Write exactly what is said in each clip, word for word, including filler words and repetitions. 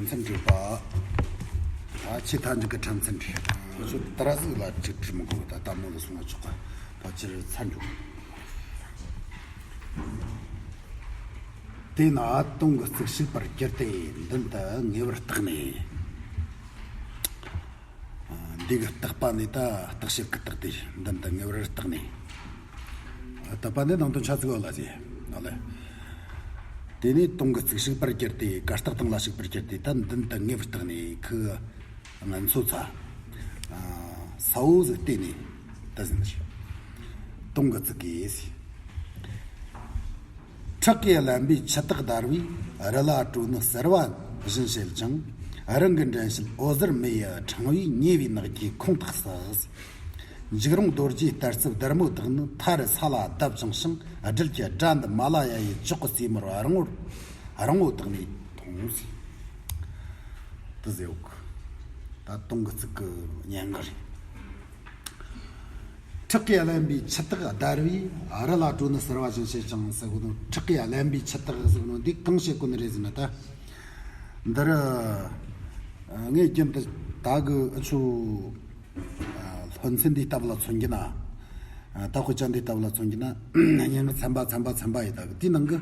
ཕྲན་ཚེགས་འགྲིག་པ། ད་ཆེས་མཐའ་མཇུག་གི་ཕྲན་ཚེགས་འགྲིག་ང་ཚོ་ཏི་ར་ཟིག་ལ་ཅིག་བྲིས་མི་དགོས། ད་ལྟད་མོ་ལ་སོང་ན་ཆོག་ག་ཕལ་ཆེར་ཚར་འགྲོ། དེས་ན་དུང་གི་རྩིག་ཞིག་པར་གྱུར་ཏེ། མདུན་དུ་ངེས་པར་བརྟགས་ནས། འདི་གི་བརྟགས་པ་ནི་ད་བརྟག་བྱེད་ཀྱི་བརྟགས་ཏེ། མདུན་དུ་ངེས་པར་བརྟགས་ནས། བརྟགས་པ་ནི་ནང་དོན་ཆ་ཚིག་ཡོད་ལ་ཟེར་ཨ་ལེ། དེ་ནས་དུང་གི་རྩིག་ཞིག་པར་གྱུར་ཏེ། གར་སྟེགས་སྟེང་ལ་ཞིག་པར་གྱུར་ཏེ། ད་མདུན་དུ་ངེས་པར་བརྟགས་ནས། ཁོ་ངན་ཚོ་ཚ་ས་བོ་ཟིག་བལྟས་ནས་ད་ཟིན་ཟེར། དུང་གི་རྩིག་གིས་ཟེར། ཁྲག་གིས་བརླན་པའི་ཆུ་དག་བརྡར་བས། རི་ལ་དྲོད་ནི་གསར་བ་བཞིན་བྱེད་ཅིང་། རང་གི་འགྲན་བྱེད་འོད་ཟེར་མེ་ཡིས་ཕྲེང་བས། ཉེ་བའི་ནགས་ཀྱི་ཁོང་དག་བསྲེགས། འཇིགས་རུང་རྡོ་རྗེའི་གཏེར་རྩུབ་སྡེར་མོ་དག་ནི། མཐའ་རུ་ས་ལ་བརྡབ་ཅིང་བྱིང་། སྦྲུལ་གྱི་སྒྲ་འདི་མ་ལ་ཡ་ཡི་ཅོག་གི་རྩེ་མོར་རིང་བོར་རིང་བོ་བཏགས་ནས་མཐོང་ཟེར། དེ་ཟེར་ཡོད་གི། ད་དུང་གི་རྩིག་གི་སྙན་ངག་རེད། ཁྲག་གིས་བརླན་པའི་ཆུ་དག་བརྡར་བས། རི་ལ་དྲོད་ནི་གསར་བ་བཞིན་བྱེད་ཅིང་ཟེར་གོ་ནོ། ཁྲག་གིས་བརླན་པའི་ཆུ་དག་ཟེར་གོ་ནོ་འདི་གང་བྱེད་གོ་ནི་རེད་ཟེར་ན། ད་འདིར་ངས་རྒྱུན་དུ་ད་གི་ཨ་ཆུ་སློབ་ཚན་འདི་ལྟ་བུ་ལ་མཚོན་རྒྱུ་ན། ད་དཔེ་ཆ་འདི་ལྟ་བུ་ལ་མཚོན་རྒྱུ་ན། སྙན་ངག་ཚན་པ་ཚན་པ་ཚན་པ་ཡི་ད་གི་དེའི་ནང་གི་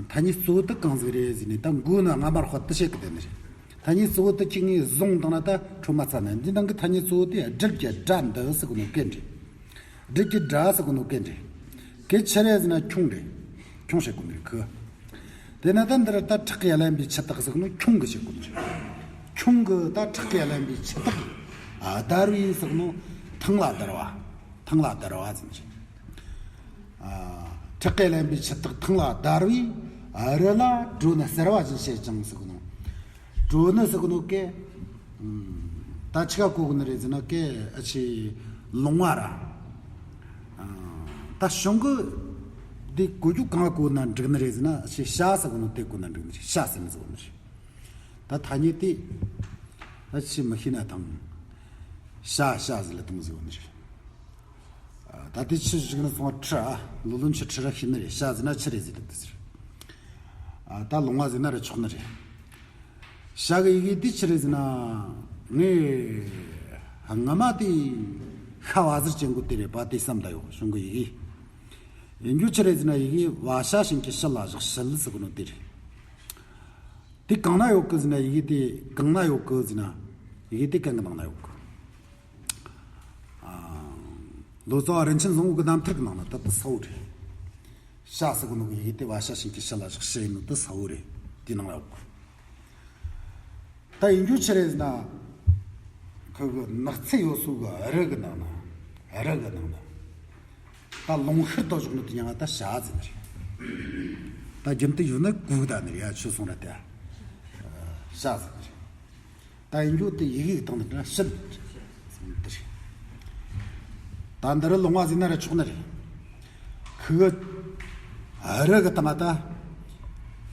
ཐ་སྙད་གཙོ་བོ་དེ་གང་ཟིག་རེད་ཟེར་ནས། ད་མགོ་ནས་སྔ་མར་དཔེ་དེ་བཤད་གི་དེ་ནི་རེད། ཐ་སྙད་གཙོ་བོ་དེ་གཅིག་ངས་བཟུང་བཏང་ན་ད་འཕྲོ་མ་ཚར་ནས། འདི་ནང་གི་ཐ་སྙད་གཙོ་བོ་དེ་སྦྲུལ་གྱི་སྒྲ་འདི་ཟེར་གོ་ནོ་སྐད་རེད། སྦྲུལ་གྱི་སྒྲ་ཟེར་གོ་ནོ་སྐད་རེད། སྐད་ཆི་རེད་ཟེར་ན་ཁྱུང་རེད། ཁྱུང་བྱེད་གོ་ནི་རེད་ཁོ། དེ་ན་ད་འདིར་ད་ཁྲག་གིས་བརླན་པའི་ཆུ་དག་ཟེར་གོ་ནོ་ཁྱུང་གི་བྱེད་གོ་ནི་རེད། ཁྱུང་གི་ད་ཁྲག་གིས་བརླན་པའི་ཆུ་དག་བརྡར་བས་ཟེར་གོ་ནོ་ཐང་ལ་བརྡར་བ། ཐང་ལ་བརྡར་བ་ཟེར་ནི་རེད། ཁྲག་གིས་བརླན་པའི་ཆུ་དག་ཐང་ལ་བརྡར་བས། རི་ལ་དྲོད་ནི་གསར་བ་བཞིན་བྱེད་ཅིང་ཟེར་གོ་ནོ། དྲོད་ནི་ཟེར་གོ་ནོ་སྐད། ད་ཆི་ག་གོ་གི་ནི་རེད་ཟེར་ན། སྐད་ཨ་ཆི་ལོང་བ་ར། ད་གཞུང་གི་འདི་གོ་རྒྱུ་གང་གོ་ན་འགྲིག་ནི་རེད་ཟེར་ན། ཨ་ཆི་བྱ་ཟེར་གོ་ནོ་དེ་གོ་ན་འགྲིག་ནི་རེད། བྱ་ཟེར་ནི་ཟེར་གོ་ནི་རེད། ད་ཐ་སྙད་དེ་ཨ་ཆི་མི་ཤེས་ན་ཐང་། བྱ་བྱ་ཟེར་ལ་དུང་ཟེར་གོ་ནི་རེད། ད་དེ་ཆི་ཞིག་ནི་སོང་ཁྲི་ཨ། ལོ་ལོན་ཆི་ཁྲི་ར་ཤི་ནི་རེད། བྱ་ཟེར་ན་ཆི་རེད་ཟེར་དུ་ཟེར། ད་ལོང་བ་ཟེར་ན་ར་ཆོག་ནི་རེད། བྱ་གི་ཡི་གེ་དེ་ཆི་རེད་ཟེར་ན། ངས་སྔ་མ་དེ་ཤ་བ་ཟེར་ཅན་གོ་དེ་རེད་པ་དེ་བསམ་ད་ཡོད་གཞུང་གི་ཡི་གེ། ཡིན་རྒྱུ་ཆི་རེད་ཟེར་ན། ཡི་གེ་བ་ཤ་ཞིང་གི་ཤི་ལ་བཞག་ཤི་ལ་ཟེར་གོ་ནོ་དེ་རེད། དེ་གང་ན་ཡོད་གི་ཟེར་ན། ཡི་གེ་དེ་གང་ན་ཡོད་གི་ཟེར་ན། ཡི་གེ་དེ་གན་གི་ནང་ན་ཡོད་གི། ལོ་ཙཱ་བ་རིན་ཆེན་བཟང་པོ་གི་རྣམ་ཐར་གི་ནང་ན་ད་དེ་གསལ་བོ་རེད། བྱ་ཟེར་གོ་ནོ་གི་ཡི་གེ་དེ་བ་ཤ་ཞིང་གི་ཤི་ལ་བཞག་ཤི་ཡིན་ནོ་དེ་གསལ་བོ་རེད། དེ་ནང་ལ་ཡོད་གི། ད་ཡིན་རྒྱུ་ཆི་རེད་ཟེར་ན། ཁོ་གི་ནགས་ཚལ་ཡོད་སོ་གི་རི་གི་ནང་ན། རི་གི་ནང་ན། ད་ལུང་ཤུར་དུ་བཞག་ནོ་དེ་ཡང་ད་བྱ་ཟེར་ནི་རེད། ད་རྒྱུན་དུ་ཡོད་ན་གུག་ད་ནི་རེད་ཡ། ཆོས་སོང་ར་དེ་བྱ་ཟེར་ནི་རེད། ད་ཡིན་རྒྱུ་དེ་ཡི་གེ་གི་སྟེང་དུ་ན་ཤིན་ཟེར་ནི་དེ་རེད། ད་འདི་རུ་ལོང་བ་ཟེར་ན་ར་ཆོག་ནི་རེད། ཁུ་གི་རི་གི་སྟེང་ད་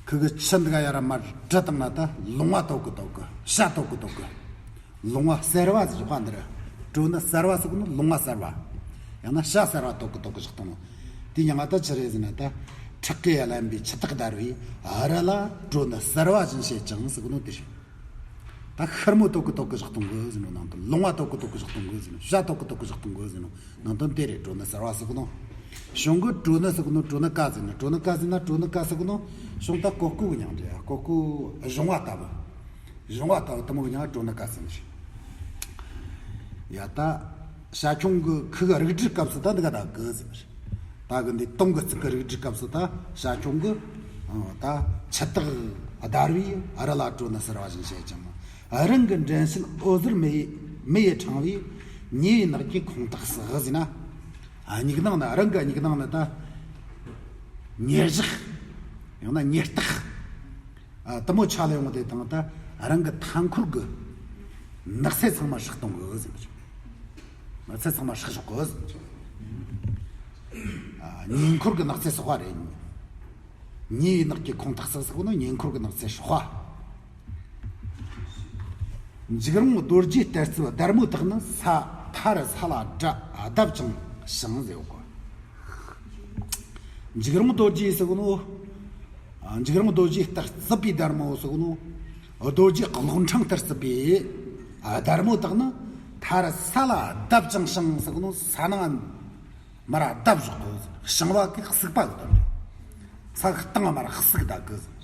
ཁུ་གི་ཆུ་འདི་ག་ཡ་ར་མར་དྲི་བཏང་ན་ད་ལོང་བ་དོ་གི་དོ་གི་བྱ་དོ་གི་དོ་གི། ལོང་བ་གསར་བ་ཟེར་བ་འདི་ར། དྲོད་ནི་གསར་བ་ཟེར་གོ་ནོ་ལོང་བ་གསར་བ། ཡང་ན་བྱ་གསར་བ་དོ་གི་དོ་གི་བཞག་བཏང་ནོ། དེ་ཡང་ང་ད་ཆི་རེད་ཟེར་ན། ད་ཁྲག་གིས་བརླན་པའི་ཆུ་དག་བརྡར་བས། རི་ལ་དྲོད་ནི་གསར་བ་བཞིན་བྱེད་ཅིང་ཟེར་གོ་ནོ་དེ་རེད། ད་ཤུར་མོ་དོ་གི་དོ་གི་བཞག་གཏོང་གི་ཟེར་ནོ་ནང་དུ། ལོང་བ་དོ་གི་དོ་གི་བཞག་གཏོང་གི་ཟེར་ནོ། བྱ་དོ་གི་དོ་གི་བཞག་གཏོང་གི་ཟེར་ནོ་ནང་དོན་དེ་རེད། དྲོད་ནི་གསར་བ་ཟེར་གི་ནོ། གཞུང་གི་དྲོད་ནི་ཟེར་གི་ནོ། དྲོད་ནི་ཀ་ཟེར་ནོ། དྲོད་ནི་ཀ་ཟེར་ན་དྲོད་ནི་ཀ་ཟེར་གི་ནོ། གཞུང་ད་ཀོ་ཀོ་གི་མྱིང་རེད། ཀོ་ཀོ་གཞུང་བ་ལྟ་བུ། གཞུང་བ་ལྟ་བུ་དེ་མོ་གི་མྱིང་ང་དྲོད་ནི་ཀ་ཟེར་ནི་རེད། ཡ་ད་བྱ་ཁྱུང་གི་ཁུ་གི་རིགས་སྒྲེ་སྐབས་སུ་ད་འདི་ག་ད་གི་ཟེར་ནི་རེད། ད་གི་འདི་དུང་གི་རྩིག་གི་རིགས་སྒྲེ་སྐབས་སུ་ད་བྱ་ཁྱུང་གི་ད་ཆུ་དག་བརྡར་བས། རི་ལ་དྲོད་ནི་གསར་བ་བཞིན་བྱེད་ཅིང་། རང་གི་འགྲན་བྱེད་འོད་ཟེར་མེ་ཡིས་མེ་ཡིས་ཕྲེང་བས། ཉེ་བའི་ནགས་ཀྱི་ཁོང་དག་བསྲེགས་ཟེར་ན། མྱིག་ནང་ན། རང་གི་མྱིག་ནང་ན་ད་ཉེར་བཞག་ཡང་ན་ཉེར་བརྟག་ཨ། དེ་མོ་ཆ་ལ་ཡོང་དེ་དང་། ད་རང་གི་མཐའ་འཁོར་གི་ནགས་ཚལ་ཚང་མ་སྲེག་གཏོང་གི་ཟེར་གི། ནགས་ཚལ་ཚང་མ་སྲེག་གཞོག་གི་ཟེར་གི། ཨ། ཉེ་འཁོར་གི་ནགས་ཚལ་སྲེག་པ་རེད། ཉེ་བའི་ནགས་ཀྱི་ཁོང་དག་བསྲེགས་ཟེར་གོ་ནོ་ཉེ་འཁོར་གི་ནགས་ཚལ་སྲེག་པ། འཇིགས་རུང་རྡོ་རྗེའི་གཏེར་རྩུབ་སྡེར་མོ་དག་ནི། ས་མཐའ་རུ་ས་ལ་བརྡབ་ཅིང་བྱིང་ཟེར་གོ། འཇིགས་རུང་རྡོ་རྗེ་ཟེར་གོ་ནོ། འཇིགས་རུང་རྡོ་རྗེའི་གཏེར་རྩུབ་པའི་སྡེར་མོ་ཟེར་གོ་ནོ། རྡོ་རྗེ་གློག་ཕྲེང་ལྟར་བརྩིགས་པའི་ཨ་དར་མོ་དག་ནི། མཐར་ས་ལ་བརྡབ་ཅིང་བྱིང་ཟེར་གོ་ནོ། ས་ནང་མར་བརྡབ་བཞག་གོ། བྱིང་བ་གི་ཟུག་པ་གི་དོན་རེད། ས་གི་སྟེང་མར་ཟུག་བསྡད་གི་ཟེར།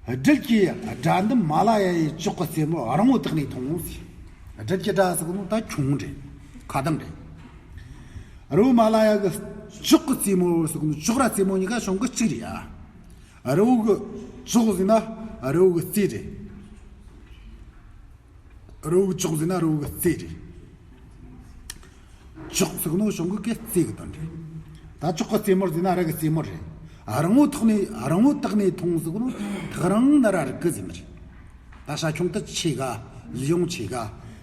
སྦྲུལ་གྱི་སྒྲ་འདི་མ་ལ་ཡ་ཡི་ཅོག་གི་རྩེ་མོར་རིང་བོ་དག་ནས་མཐོང་ངོ་ཟེར། སྦྲུལ་གྱི་སྒྲ་ཟེར་གོ་ནོ་ད་ཁྱུང་རེད། ཁ་གདངས་རེད། རི་བོ་མ་ལ་ཡ་གི་ཅོག་གི་རྩེ་མོར་ཟེར་གོ་ནོ། ཅོག་ར་རྩེ་མོ་གཉིས་ཀ་གཞུང་གི་གཅིག་རེད་ཡ། རི་བོ་གི་ཅོག་ཟེར་ན་རི་བོ་གི་རྩེ་རེད། རི་བོ་གི་ཅོག་ཟེར་ན་རི་བོ་གི་རྩེ་རེད། ཅོག་ཟེར་གོ་ནོ་གཞུང་གི་གི་རྩེ་གི་དོན་རེད། ད་ཅོག་གི་རྩེ་མོར་ཟེར་ན་རི་གི་རྩེ་མོར་རེད། རིང་བོ་ཐོག་ནས་རིང་བོ་དག་ནས་མཐོང་ཟེར་གོ་ནོ། ཐག་རིང་ན་ར་རིག་གི་ཟེར་ནི་རེད། ད་ས་ཁྱུང་དེ་ཆེ་ག་ལུས་ཡོངས་ཆེ་ག་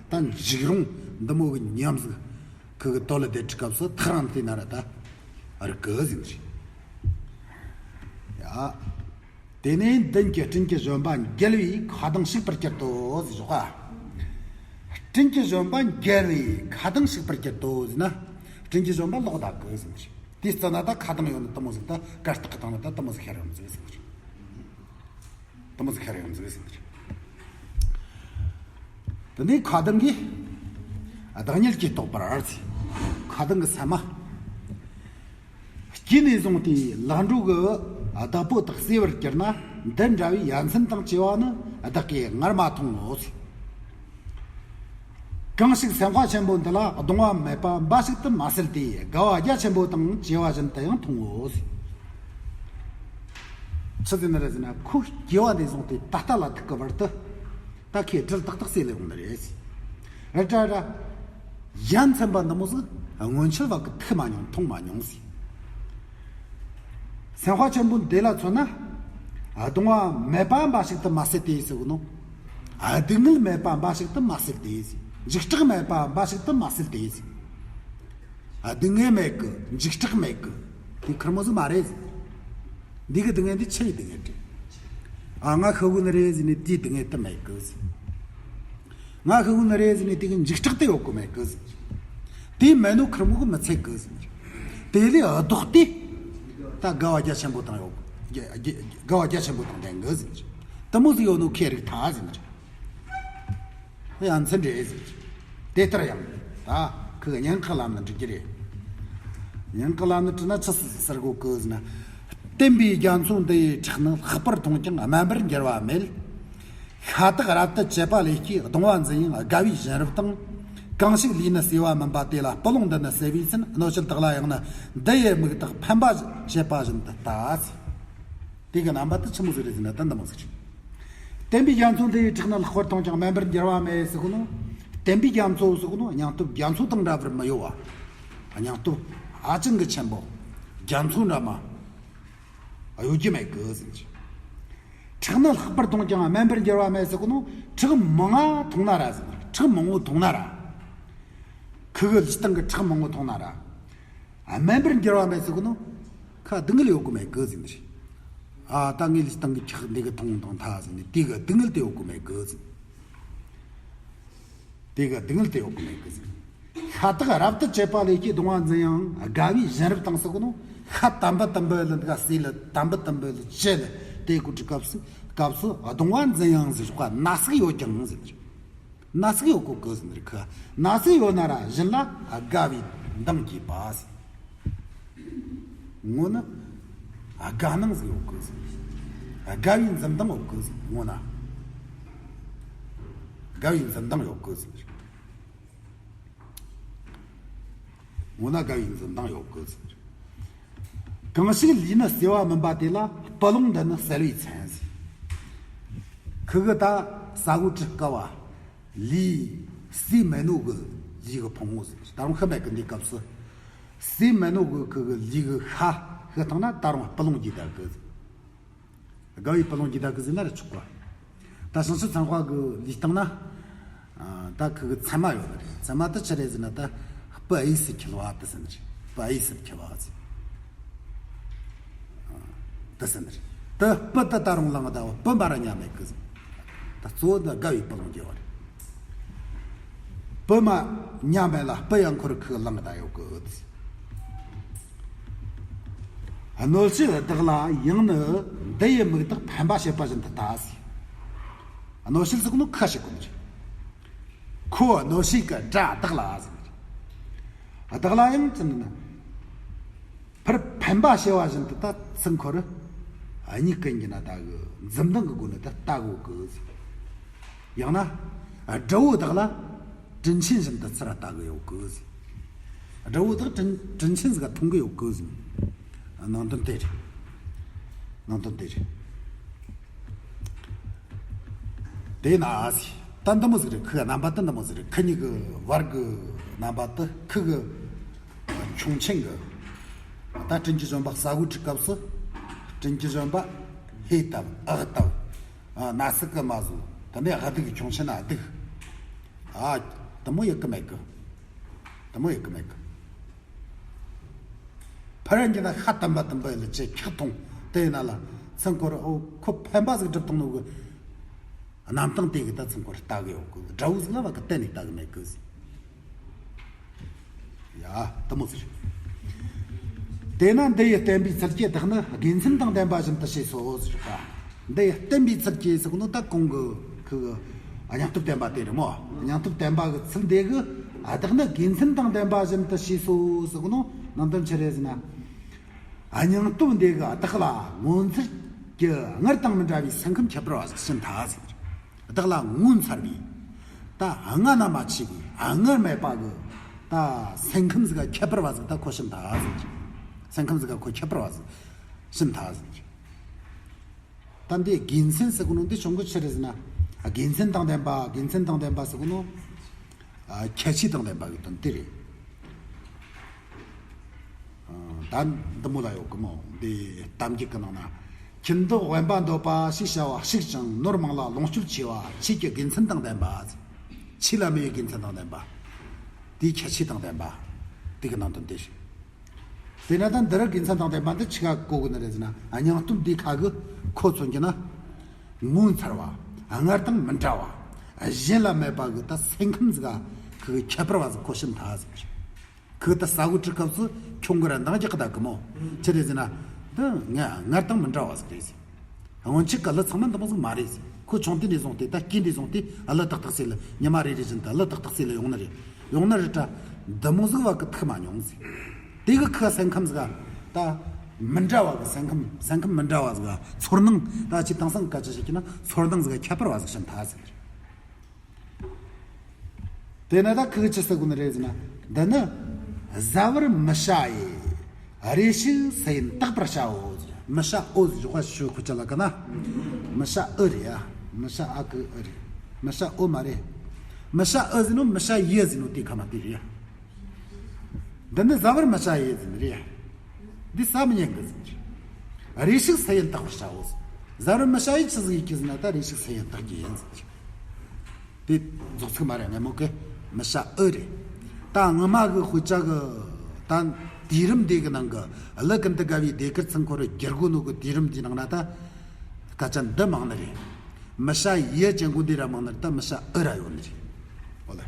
ད་འཇིགས་རུང་འདི་མོ་གི་ཉམས་ཟིག་ཁུ་གི་དོ་ལ་དེ་ཁྲི་སྐབས་སུ་ཐག་རིང་དེ་ན་ར་ད་རིག་གི་ཟེར་ནི་རེད། ཡ། དེ་ནས་མདུན་གྱི་སྤྲིན་གྱི་བཞོན་པ་འགྱེལ་བས་ཁ་གདངས་ཞིག་པར་གྱུར་ཏོ་ཟེར་ཞོག་ག་སྤྲིན་གྱི་བཞོན་པ་འགྱེལ་བས་ཁ་གདངས་ཞིག་པར་གྱུར་ཏོ་ཟེར་ན། སྤྲིན་གྱི་བཞོན་པ་ལོག་བསྡད་གི་ཟེར་ནི་རེད། དེའི་རྩ་ན་ད་ཁ་གདངས་ཡོད་ནི་དེ་མོ་ཟིག་ད་གར་སྟེགས་ཀྱི་སྟེང་ན་ད་དེ་མོ་ཟིག་ཤར་ཡོང་ཟིག་ཟེར་ནི་རེད། དེ་མོ་ཟིག་ཤར་ཡོང་ཟིག་ཟེར་ནི་རེད། དེ་ནས་ཁ་གདངས་ཀྱིས་བདག་ཉིད་ཀྱིས་རྟོགས་པར་ཟེར། ཁ་གདངས་ཀྱི་སེམས་མ། སྐྱེས་ནས་བཟུང་སྟེ་ལག་འགྲོ་གི་བདག་པོ་དག་སྲས་པར་གྱུར་ན། འདི་འདྲ་བའི་ཡ་མཚན་དང་བཅས་པ་ནི་བདག་གིས་སྔར་མ་མཐོང་ངོ་། གང་ཞིག་སེམས་དཔའ་ཆེན་པོ་འདི་ལ་གདུང་བ་མེད་པ་འབའ་ཞིག་ཏུ་མ་ཟད་དེ། དགའ་བ་རྒྱ་ཆེན་པོ་དང་བཅས་པ་བཞིན་དུ་ཡང་མཐོང་ངོ་། ཆི་ཟེར་ནི་རེད་ཟེར་ན། ཁོ་སྐྱེ་བ་ནས་བཟུང་སྟེ་ད་ལྟ་ལ་ཐུག་གི་བར་དུ། ད་ཁོས་སྦྲུལ་ཏག་ཏག་བསད་ལས་ཡོང་ནི་རེད། རེད་དྲ་ར། ཡ་མཚན་པ་འདི་མོ་ཟིག་སྔོན་ཆད་བ་གི་ཐུག་མ་མྱོང་མཐོང་མ་མྱོང་ཟིག་སེམས་དཔའ་ཆེན་པོ་འདི་ལ་མཚོན་ན། གདུང་བ་མེད་པ་འབའ་ཞིག་ཏུ་མ་ཟད་དེ་ཟེར་གོ་ནོ། སྡུག་བསྔལ་མེད་པ་འབའ་ཞིག་ཏུ་མ་ཟད་དེ་ཟེར། འཇིགས་སྐྲག་མེད་པ་འབའ་ཞིག་ཏུ་མ་ཟད་དེ་ཟེར། སྡུག་བསྔལ་མེད་གི། འཇིགས་སྐྲག་མེད་གི། དེ་ཁེར་མོ་ཟིག་མ་རེད་ཟེར། འདི་གི་སྡུག་བསྔལ་འདི་ཆི་ཡི་སྡུག་བསྔལ་རེད། ཨ། ང་ཤི་གོ་ནི་རེད་ཟེར་ནས་དེའི་སྡུག་བསྔལ་དེ་མེད་གི་ཟེར། ང་ཤི་གོ་ནི་རེད་ཟེར་ནས་དེ་གི་འཇིགས་སྐྲག་དེ་ཡོད་གི་མེད་གི་ཟེར། དེ་མེད་ནོ་ཁེར་མོ་གི་མི་ཚད་གི་ཟེར། དེ་ལས་ལྡོག་སྟེ། ད་དགའ་བ་རྒྱ་ཆེན་པོ་དང་ཡོད་གི། དགའ་བ་རྒྱ་ཆེན་པོ་དང་ལྡན་གི་ཟེར། དེ་མོ་ཟིག་ཡོད་ནོ་ཁོས་རིག་ཐལ་ཟེར་ནི་རེད། ཡ་མཚན་རེད་ཟེར། དེ་ལྟར་ཡང་། ད་ཁོས་སྙན་ངག་གི་ལམ་ནས་འགྲིག་གི་རེད། སྙན་ངག་གི་ལམ་ནས་བྲིས་ན་ཆི་ཟེར་གོ་གི་ཟེར་ན། བསྟན་པའི་རྒྱ་མཚོ་འདི་ཡི་ཁྲག་ནི། ལྷག་པར་འཐུང་ཀྱང་དམན་པར་འགྱུར་བ་མེད། ཤ་སྟག་རབ་ཏུ་བཅད་པ་ལས་སྐྱེས། གདུང་བ་འཛིན་ཡང་དགའ་བའི་བཞིན་རབ་དང་། གང་ཞིག་ལུས་ནི་གསོས་པ་མིན་པ། དེ་ལ་སྤུ་ལོང་འདི་ནི་གསོ་བའི་མཚན། གནོད་བྱེད་དག་ལ་ཡང་ནི་འདི་ཡི་མིག་དག་ཕན་པ་བྱེད་པ་བཞིན་དུ་ལྟ། དེ་གི་རྣམ་པ་དེ་ཆི་མོ་ཟིག་རེད་ཟེར་ན་ད་འདི་མོ་ཟིག་རེད། བསྟན་པའི་རྒྱ་མཚོ་འདི་ཡི་ཁྲག་ནི། ལྷག་པར་འཐུང་ཀྱང་དམན་པར་འགྱུར་བ་མེད་ཟེར་གོ་ནོ། བསྟན་པའི་རྒྱ་མཚོ་ཟེར་གོ་ནོ། སྙིང་སྟོབས་རྒྱ་མཚོ་དང་འདྲ་བར་མི་གཡོ་བ། སྙིང་སྟོབས་ཧ་ཅང་གི་ཆེན་པོ། རྒྱ་མཚོ་འདྲ་མ་གཡོ་རྒྱུ་མེད་གི་ཟེར་གི། ཁྲག་ནི། ལྷག་པར་འཐུང་ཀྱང་དམན་པར་འགྱུར་བ་མེད་ཟེར་གོ་ནོ། ཁྲག་མང་ང་འཐུང་ན་ར་ཟེར། ཁྲག་མང་བོ་འཐུང་ན་ར། ཁུ་གི་ལུས་སྟེང་གི་ཁྲག་མང་བོ་འཐུང་ན་ར། དམན་པར་འགྱུར་བ་མེད་ཟེར་གོ་ནོ། ཁ་སྡུག་བསྔལ་ཡོད་གི་མེད་གི་ཟེར་ནི་རེད། ཨ། ད་ངའི་ལུས་སྟེང་གི་ཁྲག་འདི་གི་འཐུང་དང་ཐ་ཟེར་ནི། དེ་གི་སྡུག་བསྔལ་དེ་ཡོད་གི་མེད་གི་ཟེར། དེ་གི་སྡུག་བསྔལ་དེ་ཡོད་གི་མེད་གི་ཟེར། ཤ་སྟག་རབ་ཏུ་བཅད་པ་ལས་སྐྱེས། གདུང་བ་འཛིན་ཡང་དགའ་བའི་བཞིན་རབ་དང་ཟེར་གོ་ནོ། ཤ་དམ་པ་དམ་པ་ལ་འདི་ག་ཟས་ལ་དམ་པ་དམ་པ་ལ་བཅད་ལ་དེ་གོ་དུས་སྐབས་སུ། སྐབས་སུ་གདུང་བ་འཛིན་ཡང་ཟེར་ཞོག་ག་ན་ཟུག་ཡོད་ཀྱང་ཟེར་ནི་རེད། ན་ཟུག་ཡོད་གོ་གི་ཟེར་ནི་རེད་ཁ། ན་ཟུག་ཡོད་ན་ར་གཞན་ལ་དགའ་བའི་མདངས་སྐྱེས་པ་ཟེར། ངོ་ན་དགའ་སྣང་ཟིག་ཡོད་གི་ཟེར། དགའ་བའི་འཛུམ་མདངས་ཡོད་གི་ཟེར། ངོ་ན་དགའ་བའི་འཛུམ་མདངས་ཡོད་གི་ཟེར། ངོ་ན་དགའ་བའི་འཛུམ་མདངས་ཡོད་གི་ཟེར། གང་ཞིག་ལུས་ནི་གསོས་པ་མིན་པ། དེ་ལ་སྤུ་ལོང་འདི་ནི་གསོ་བའི་མཚན་ཟེར། ཁུ་གི་ད་ས་གོ་གྲི་དཀའ་བ། ལུས་གསོས་མེད་ནོ་གི་ལུས་གི་ཕུང་པོ་ཟེར། ད་རུང་ཤི་མེད་གི་འདི་སྐབས་སུ། གསོས་མེད་ནོ་གི་ཁུ་གི་ལུས་གི་ཤ་ཤི་བཏང་ན་ད་རུང་སྤུ་ལོང་རྒྱས་ད་གི་ཟེར། དགའ་བའི་སྤུ་ལོང་རྒྱས་ད་གི་ཟེར་ན་ར་ཆོག་ག་ད་བྱང་ཆུབ་སེམས་དཔའ་གི་ལུས་སྟེང་ན། ཨ། ད་ཁུ་གི་མཚན་མ་ཡོད་ནི་རེད། མཚན་མ་དེ་ཆི་རེད་ཟེར་ན། ད་སྤུ་གཡས་སུ་འཁྱིལ་བ་དེ་ཟེར་ནི་རེད། སྤུ་གཡས་སུ་འཁྱིལ་བ་ཟེར། ཨ། དེ་ཟེར་ནི་རེད། དེ་སྤུ་དེ་ད་རུང་ལངས་ད་བ། སྤུ་མ་ར་ཉམས་མེད་གི་ཟེར། ད་གཙོ་བོ་འདི་དགའ་བའི་སྤུ་ལོང་རྒྱས་པ་རེད། སྤུ་མ་ཉམས་མེད་ལ་སྤུ་ཡང་འཁོར་ཁུ་གི་ལངས་ད་ཡོད་གི་ཟེར། གནོད་བྱེད་བདག་ལ་ཡང་ནི་འདི་ཡི་མིག་དག་འཕེན་པ་བྱེད་པ་བཞིན་དུ་ལྟ་ཟེར། གནོད་བྱེད་ཟེར་གོ་ནོ་ཁ་ཞིག་གོ་ནི་རེད། ཁོ་གནོད་བྱེད་ཀྱི་དགྲ་བདག་ལ་ཟེར་ནི་རེད། བདག་ལ་ཡང་ཅི་ནི་ན། ཕར་འཕེན་པ་བྱེད་པ་བཞིན་དུ་ད་ཚུར་ཁོ་རུ་གཉིད་ཀྱི་ཉི་ན་ད་གི་འཛུམ་མདངས་ཀྱི་སྒོ་ནས་ད་ལྟ་གོ་གི་ཟེར། ཡང་ན། དགྲ་བོ་བདག་ལ་དྲིན་ཆེན་བཞིན་དུ་ཚུར་ལྟ་གི་ཡོད་གི་ཟེར། དགྲ་བོ་དག་དྲིན་དྲིན་ཆེན་ཟིག་ག་མཐོང་གི་ཡོད་གི་ཟེར། ནང་དོན་དེ་རེད། ནང་དོན་དེ་རེད། དེ་ན་ཨ་སི། ད་འདི་མོ་ཟིག་རེད། ཁི་རྣམ་པ་ད་འདི་མོ་ཟིག་རེད། ཁི་གཉིས་ཀྱི་བར་གྱི་རྣམ་པ་ད་ཁི་གི་ཁྱུང་ཆེན་གི། ད་དྲིན་གྱི་བཞོན་པ་ཟ་གོ་ཁྲིད་སྐབས་སུ། དྲིན་གྱི་བཞོན་པ་ཧེ་བཏབ་ཨག་བཏབ། ན་ཟུག་གི་མ་བཟོ། དེ་ནས་ཨ་སྡུག་ཁྱུང་ཆེན་ཨ་སྡུག་ཨ། དེ་མོ་ཡེ་གི་མེད་གི། དེ་མོ་ཡེ་གི་མེད་གི། ཕར་གྱི་ན་ཤ་དམ་པ་དམ་པ་ལ་ཅེ་ཁག་ཐོང་དེ་ན་ལ་ཚང་ཁོ་ར་ཨོ་ཁོ་ཕན་པ་ཟིག་སྒྲུབ་ཐོང་ནོ་གི། རྣམ་སྟངས་དེ་གི་ད་ཚང་ཁོ་ར་ལྟ་གི་ཡོད་གི། དགྲ་བོ་ཟིག་ལ་བ་གི་གཏན་ནས་ལྟ་གི་མེད་གི་ཟིག་ཡ། དེ་མོ་ཟིག་རེད། དེས་ན་འདི་ཡི་བསྟན་པའི་ཚུལ་གྱིས་བདག་ནི་དགེ་མཚན་དང་ལྡན་པ་བཞིན་དུ་བྱས་སོ་ཟེར་བ། འདི་ཡི་བསྟན་པའི་ཚུལ་གྱིས་ཟེར་གོ་ནོ་ད་གོང་གི་ཁུ་གི་སྙིང་སྟོབས་བསྟན་པ་དེ་རེད་མོ། སྙིང་སྟོབས་བསྟན་པ་གི་ཚུལ་འདི་གི་བདག་ནི་དགེ་མཚན་དང་ལྡན་པ་བཞིན་དུ་བྱས་སོ་ཟེར་གོ་ནོ་ནང་དོན་ཆི་རེད་ཟེར་ན། སྙིང་སྟོབས་འདི་གི་བདག་ལ་ངོ་མཚར་གྱི་སྔར་དང་མི་འདྲ་བའི་སེམས་ཁམས་ཁྱད་པར་བ་ཞིག་ཕྱིན་ཐལ་ཟེར། བདག་ལ་ངོ་མཚར་བའི། ད་སྔ་ན་མ་མཆིས་པའི་སྔར་མེད་པ་གི་ད་སེམས་ཁམས་ཟིག་ག་ཁྱད་པར་བ་ཟིག་ད་ཁོ་ཕྱིན་ཐལ་ཟེར། སེམས་ཁམས་ཟིག་ག་ཁོ་ཁྱད་པར་བ་ཟིག་ཕྱིན་ཐལ་ཟེར། ད་འདི་དགེ་མཚན་ཟེར་གོ་ནོ་འདི་བྱུང་གི་ཆི་རེད་ཟེར་ན། དགེ་མཚན་དང་ལྡན་པ། དགེ་མཚན་དང་ལྡན་པ་ཟེར་གོ་ནོ། ཨ། ཁྱད་ཆོས་དང་ལྡན་པ་གི་དོན་དེ་རེད། ཨ། ད་འདི་མོ་ལ་ཡོད་གི་མོ། འདི་གཏམ་རྒྱུད་གི་ནང་ན། ཁྱིམ་བདག་དབེན་པ་འདོད་པ་ཞེས་བྱ་བ་ཞིག་ཅིང་། ནོར་མང་ལ་ལོངས་སྤྱོད་ཆེ་བ། ཆོས་ཀྱི་དགེ་མཚན་དང་ལྡན་པ། ཆོས་ལ་མོས་པའི་དགེ་མཚན་དང་ལྡན་པ། དེའི་ཁྱད་ཆོས་དང་ལྡན་པ། དེ་གི་ནང་དོན་དེ་རེད། དེས་ན་ད་འདི་རུ་དགེ་མཚན་དང་ལྡན་པ་འདི་ཆི་ག་གོ་གི་ནི་རེད་ཟེར་ན། སྙིང་སྟོབས་འདི་ཁ་གི་ཁོ་མཚོན་གྱི་ན། ངོ་མཚར་བ། སྔར་དང་མི་འདྲ་བ། གཞན་ལ་མེད་པ་གི་ད་སེམས་ཁམས་ཟིག་ག་ཁི་གི་ཁྱད་པར་བ་ཟིག་ཁོ་ཕྱིན་ཐལ་ཟེར། ཁི་གི་ད་ཟ་གོ་ཁྲིད་སྐབས་སུ་ཁྱུང་གི་ར་འདང་རྒྱག་གི་ད་གི་མོ། ཆི་རེད་ཟེར་ན། འདི་ང་སྔར་དང་མི་འདྲ་བ་ཟིག་རེད་ཟེར། སྔོན་ཆད་གི་ཀླུ་ཚང་མ་འདི་མོ་ཟིག་མ་རེད་ཟེར། ཁོ་ཆུང་དུས་ནས་བཟུང་སྟེ། ད་སྐྱེས་ནས་བཟུང་སྟེ་ཀླུ་ཏག་ཏག་སེ་ལ། ཉི་མ་རེ་རེ་བཞིན་དུ་ཀླུ་ཏག་ཏག་སེ་ལ་ཡོང་ནི་རེད། ཡོང་ནི་རེད་ད། འདི་མོ་ཟིག་བ་གི་ཐུག་མ་མྱོང་ཟེར། དེ་གི་ཁི་སེམས་ཁམས་ཟིག་ག་ད་མི་འདྲ་བ་གི་སེམས་ཁམས། སེམས་ཁམས་མི་འདྲ་བ་ཟིག་ག་ཚོར་སྣང་། ད་ཅི་དེང་སང་སྐད་ཆ་བཤད་ཀྱི་ན་ཚོར་སྣང་ཟིག་ག་ཁྱད་པར་བ་ཟིག་ཕྱིན་ཐལ་ཟེར། དེས་ན་ད་ཁི་གི་ཆི་ཟེར་གོ་ནི་རེད་ཟེར་ན། འདི་ནི་བཟའ་བར་མི་བྱ་ཡི། རེ་ཞིག་སུ་ཡིན་བརྟག་པར་བྱའོ་ཟེར། མི་བྱ་འོ་ཟེར། ཞོགས་པ་ཞུ་ཁུ་ཅ་ལ་ཀ་ན། མི་བྱ་འུ་རེད་ཡ། མི་བྱ་ཨ་གི་འུ་རེད། མི་བྱ་འོ་མ་རེད། མི་བྱ་འུ་ཟེར་ནོ་མི་བྱ་ཡི་ཟེར་ནོ་དེ་ཁ་མ་དེ་རེད་ཡ། འདི་ནི་བཟའ་བར་མི་བྱ་ཡི་ཟེར་ནི་རེད་ཡ། འདི་ཟ་མི་ཉན་གི་ཟེར་ནི་རེད། རེ་ཞིག་སུ་ཡིན་བརྟག་པར་བྱའོ་ཟེར། བཟའ་བར་མི་བྱ་ཡི་ཆི་ཟིག་ཡིན་གི་ཟེར་ན། ད་རེ་ཞིག་སུ་ཡིན་བརྟག་རྒྱུ་ཡིན་ཟེར་ནི་རེད། དེ་རྫོགས་ཚིག་མ་རེད། སྔ་མོ་གི་མི་བྱ་འུ་རེད། ད་སྔ་མ་གི་དཔེ་ཆ་གི་ད་དུས་རིམ་འདི་གི་ནང་གི་ཀླུ་ཀུན་ཏུ་དགའ་བོའི་ཟློས་གར་ཚང་ཁོ་ར་བསྒྱུར་གོ་ནོ་གི་དུས་རིམ་འདི་ནང་ན་ད་སྐད་ཆ་འདི་མང་ནི་རེད། མི་བྱ་ཡི་ཅན་གོ་འདི་ར་མང་ནི་རེད། ད་མི་བྱ་འུ་ར་ཡོད་ནི་རེད། འོ་ལེ།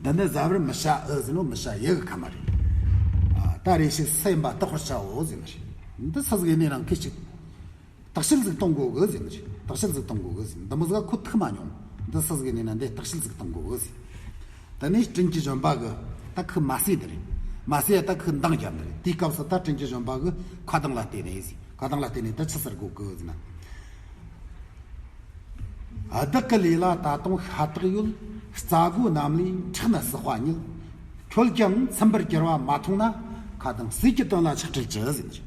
འདི་ནི་བཟའ་བར་མི་བྱ་འུ་ཟེར་ནོ་མི་བྱ་ཡི་གི་ཁ་མ་རེད། ཨ། ད་རེ་ཞིག་སུ་ཡིན་པ་བརྟག་པར་བྱའོ་ཟེར་ནི་རེད། འདི་སུ་ཟིག་ཡིན་ནི་རང་ཁི་ཞིག་བརྟག་དཔྱད་ཟིག་གཏོང་དགོས་གི་ཟེར་ནི་རེད། བརྟག་དཔྱད་ཟིག་གཏོང་དགོས་གི་ཟེར། འདི་མོ་ཟིག་ཁོ་ཐུག་མ་མྱོང་། འདི་སུ་ཟིག་ཡིན་ན་འདི་བརྟག་དཔྱད་ཟིག་གཏོང་དགོས་གི་ཟེར། ད་ནི་དྲིན་གྱི་བཞོན་པ་གི་ད་ཁོ་མ་ཟས་འདི་རེད། མ་ཟས་ད་ཁོ་འདང་རྒྱབ་འདི་རེད། དེའི་སྐབས་སུ་ད་དྲིན་གྱི་བཞོན་པ་གི་ཁ་གདངས་ལ་བལྟས་ནས་ཟེར། ཁ་གདངས་ལ་བལྟས་ནས་ད་ཆི་ཟེར་གོ་གི་ཟེར་ན། བདག་གི་ལུས་ལ་ད་དུང་ཤ་སྟག་ཡོད། རྩྭ་སྒོ་རྣམས་ལས་ཁྲག་ནི་བསགས་པ་ཉིད། ཁྱོད་ཀྱང་ཚིམ་པར་གྱུར་པ་མ་མཐོང་ན། ཁ་གདངས་ཟས་ཀྱི་དོན་ལ་ཆགས་བྲལ་གྱི་ཟེར་ནི་